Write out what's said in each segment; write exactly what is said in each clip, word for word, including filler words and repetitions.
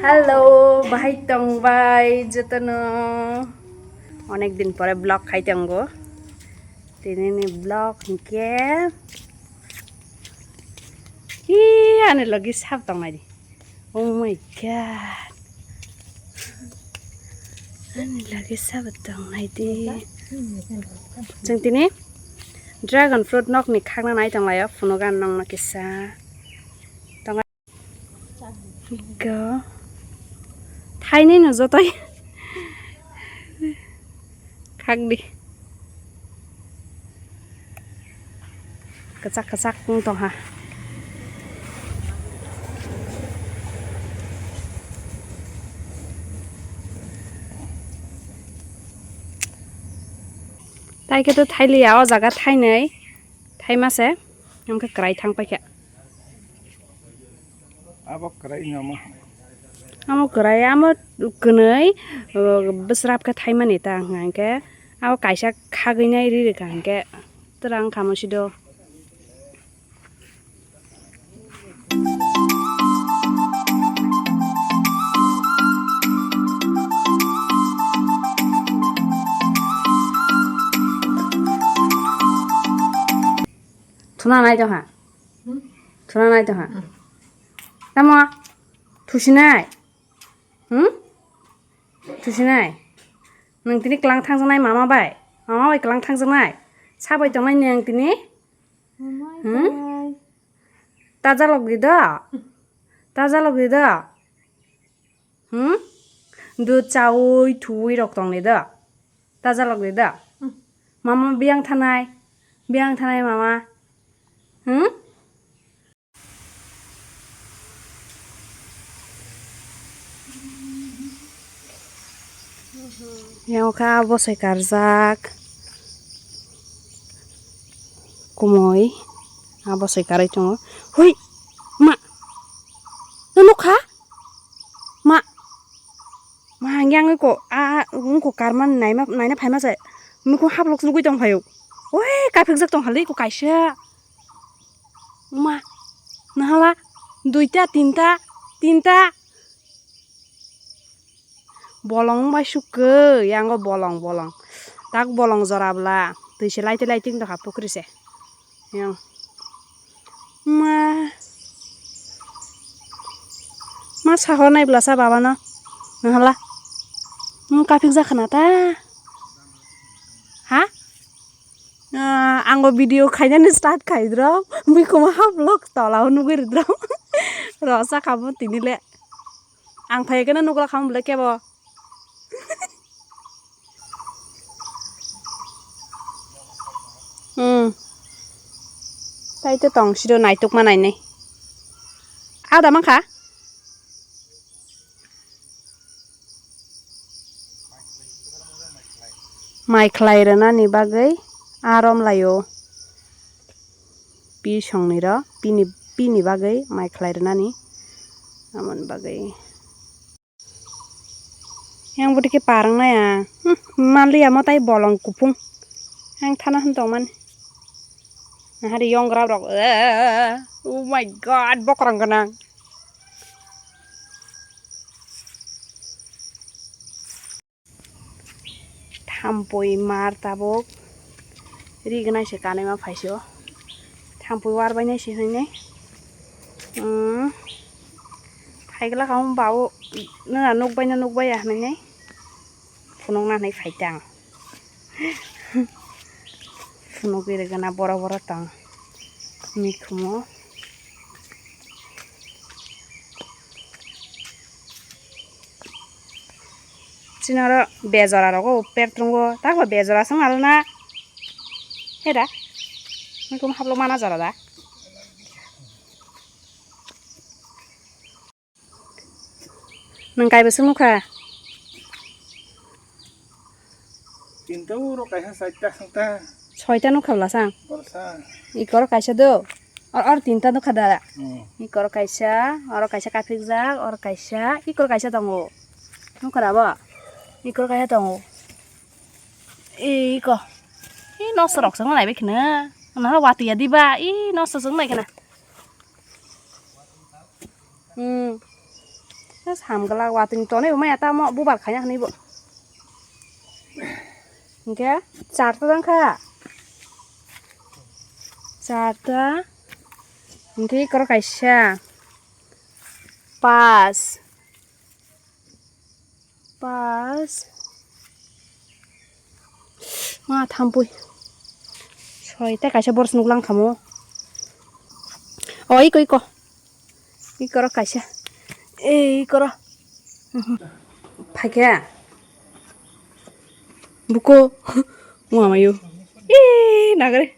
Hello, bahai tong bai jotono. Onek din pore vlog khai tongo. Tini ni vlog hinkhe. Hi, ani logi sab tong nai di. Oh my God. Ani logi sab tong nai di. Jeng tini dragon fruit nok ni khakna nai tong laio. Phunuk an nong no kisa. Go. Thainwi no jotoi. Khak di. Kwchak kwchak wng tong ha. Tai khe to thailiya, o jaga thainwi, thaima se, hwnkhe kwrai thang paikha. Abo kwrai no mo. Amo kwrai, amo kwnwi, uh, bwswrap khe thaimani ta hwnkha hwnkhe, abo kaisa khagwinai ri rwkha hwnkhe, twrang kha mo sido. Thuna nai tongha. Thuna nai tongha. Tamo? Thusinai? Hmm? Thusinai? Nwng tini klang thangjaknai mama bai? Mama bai klang thangjaknai? Sabai tongnai nwng tini? Hmm? Tajalok di do? Tajalok di do? Hmm? Dud chaui thuui rok tong di do? Tajalok di do? Mama biyang thanai? Biyang thanai mama? Hmm? Yang kha bosai karjak kumui, a bosai karwi tongo. Hui, ma, no nukha? Ma, ma, yang ko, a, a, ko karman naima, naina phaima se. Mukhu haplok nugui tong phaio. Oi, kaphikjak tong hali ko kaisa. Ma, nahala, duita, tinta, tinta. Bolong bai sukhe, yango bolong, bolong. Tak bolong jora bwla, twi se lighting, lighting tongkha pukri se. Yang. Ma. Ma sahor nai bwla sa baba no. Nahala. Nwng kaphik jakha na ta. Ha? Ah, ang bo video khainani start khai drop. Bui kuma ha vlog tola o nugui ri drop. Ro sa kha bo tini le. Ang phai khe no nukla kha mo bwle kebo. Hmm. Tai to tong siro naituk ma nainai. Ada mangkha? Mai khlai rwnani bagwi arom laio. Pi songni ro, pini, pini bagwi mai khlai rwnani. Amoni bagwi. Yang bwtwi khe parwng nai ang. Hmm, manliya mo tai bolong kuphung. Yang thana hwn tongmani. Nahari yongra rok. Eh, oh my God, bokrang gwnang. Thampui mar tabuk. Ri gwnai se kanwi ma phaisio. Thampui war bai nai se hwnwi nai. Hmm. Phaigla kha hwn bau nuna nukbai na nukbai ya hwnwi nai. Phunukna hwnwi phai tang. Phunugwi rwgwna boro boro tong. Mikhumo. Chini oro bejora rogo per trungo. Tako bejora song aro na. Heda. Mikhumo haplo mana jora da. Nwng kaibo swng nukha? Tinta oro kaisa, chaita swngta. Soita nukha bwla sang? Borsa. Ikoro kaisa do. Or, or tinta nukha da. Hmm. Ikoro kaisa, oro kaisa kaphikjak, oro kaisa, ikoro kaisa tongo. Nukha da bo? Ikoro kaisa tongo. Iko. I nosto rok swng nai bai khna. Nahar wati ya diba. I nosto swng nai khna. Hmm. Samgala watwini tonwi bo maya tamo bubar khaina hwnwi bo. Hwnkhe charta jang kha. Charta. Hwnkhe ikorok kaisa. Pas. Pas. Ma thampui. Soi tei kaisa boros nuklang khamo. O iko iko. Iko ro kaisa. Ei iko ro. Phaikha. Buko. Wamayo. Ee nagare.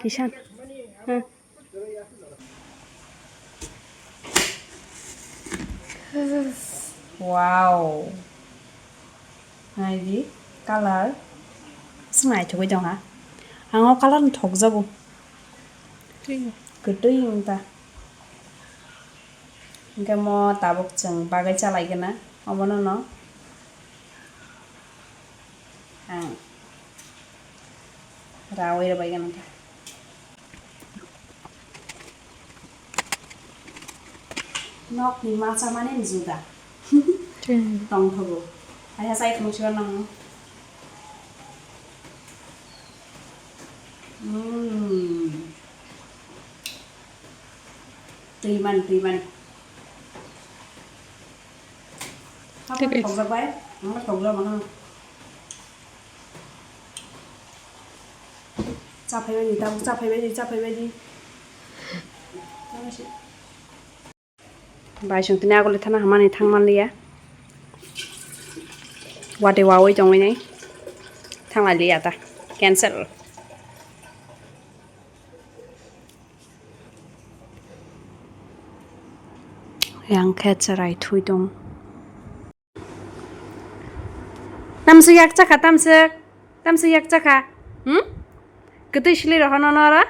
Kisan. Huh. Wow. Naidi color. Swngnaithogwi tongkha. Ang o color ni thokjago. Kwtwi wngkha. Hwnkhe mo tabuk chwng bagwi chalaigwna obono no ang rawi rwbaigwna khe. Nokni ma chamani ni juda. Tongthogo. Hai ha chai thung sibar nang. Mm. Twi man, twi man. Thokjak bai, ang thokjak mano. Chaphai bai di, tabuk chaphai bai di, chaphai bai di. Bai song tini agole thana hamani thang manliya. Wate wawi tongwi nai. Thang lai liya ta. Cancel. Yang khe cherai thui tong. Tamswk yak chakha, tamswk, tamswk yak chakha. Hmm? Kwtwi sili rohono nora?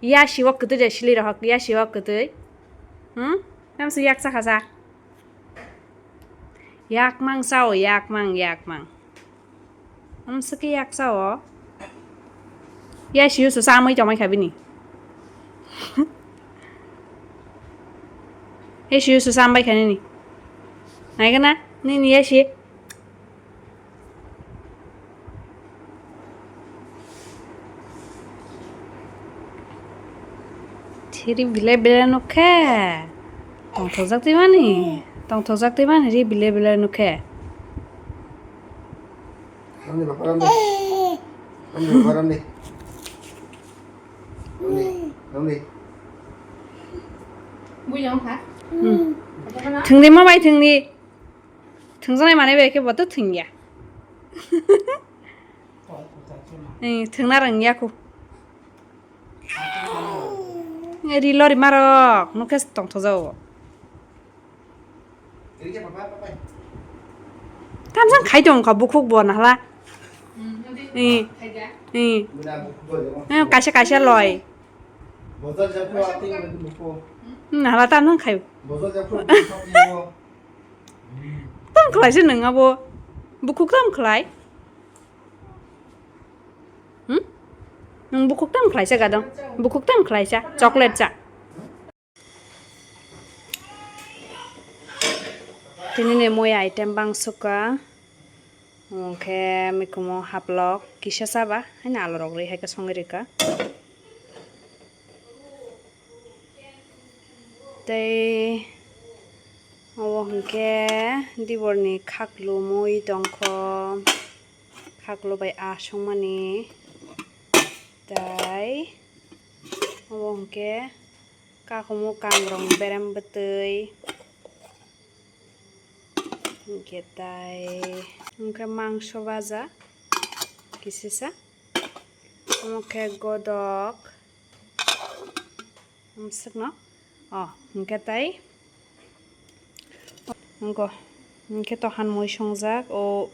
Ya siwo kwtwi de sili rohok, ya siwo kwtwi. Hmm? Tamswk yak chakha sa. Yak mang sao, yak mang, yak mang. Amswkhe yaksa o. Ya siyo so samui tongmai kha bini. Ya siyo so sambai kha nini. Naikhe na? Nini ya si. Thiri bile bile nukhe. Tongthokjak twi mani. Tongthokjak twi mani ri bile bile nukhe. Ramni bapa ramni. Ramni bapa ramni. Ramni, ramni. Bui yang kha? Hmm. Apa kena? Thwngdi ma bai thwngdi. Thwngjaknai manwi bai khe bo to thwngya. Eh, thwngna rwngya khu. Eh, ri lori marok, nukhe tongthokjago. Tamsang khai tongkha bukhuk bo nahla. Eh, eh. Eh, kaisa kaisa loi. Hmm, nahla tamsang khai. Tam khlai se nwng abo. Bukhuk tam khlai. Hmm? Nwng bukhuk tam khlaisa gadang. Bukhuk tam khlaisa. Chocolate cha. Tini ni moi item bang suka. Hwnkhe mikumo haplok kisa saba. Haino alu rok ri hai khe songwi rika. Tei obo hwnkhe diborni khaklu mui tongkho, khaklu bai asongmani. Tei obo hwnkhe kakumu kangrong berem bwtwi. Hwnkhe tei hwnkhe mangso baja kisisa. Omo khe godok. Amswkno. O, hwnkhe tai. Wngkha. Hwnkhe to han mui songjak. O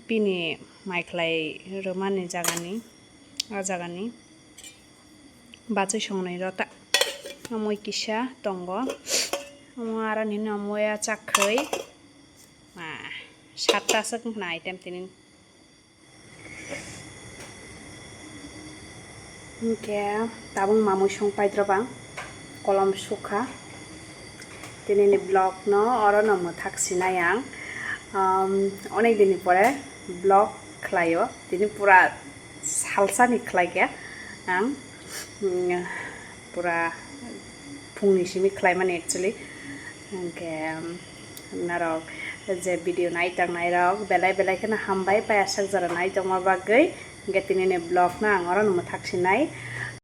bini mai khlai rwmani jagani. A jagani. Bachwi songnai rota. Mui kisa tongo. Omo aroni hwnwi mui a chak khwi. Ma, satta swk wngkha na item tinin. Hwnkhe tabuk mamui song paidrop ang kolom sukha. Tinini vlog no oro no mwthak sinai ang. Um, onek din ni pore vlog khlaio. Tini pura salsa ni khlai khe ang, mm, pura phungni simi khlai mani actually. Hwnkhe, um, narok je video nai tang nai rok belai belai kheno hambai paiyasak jora nai tongma bagwi. Hwnkhe tinini vlog no ang oro no mwthak sinai.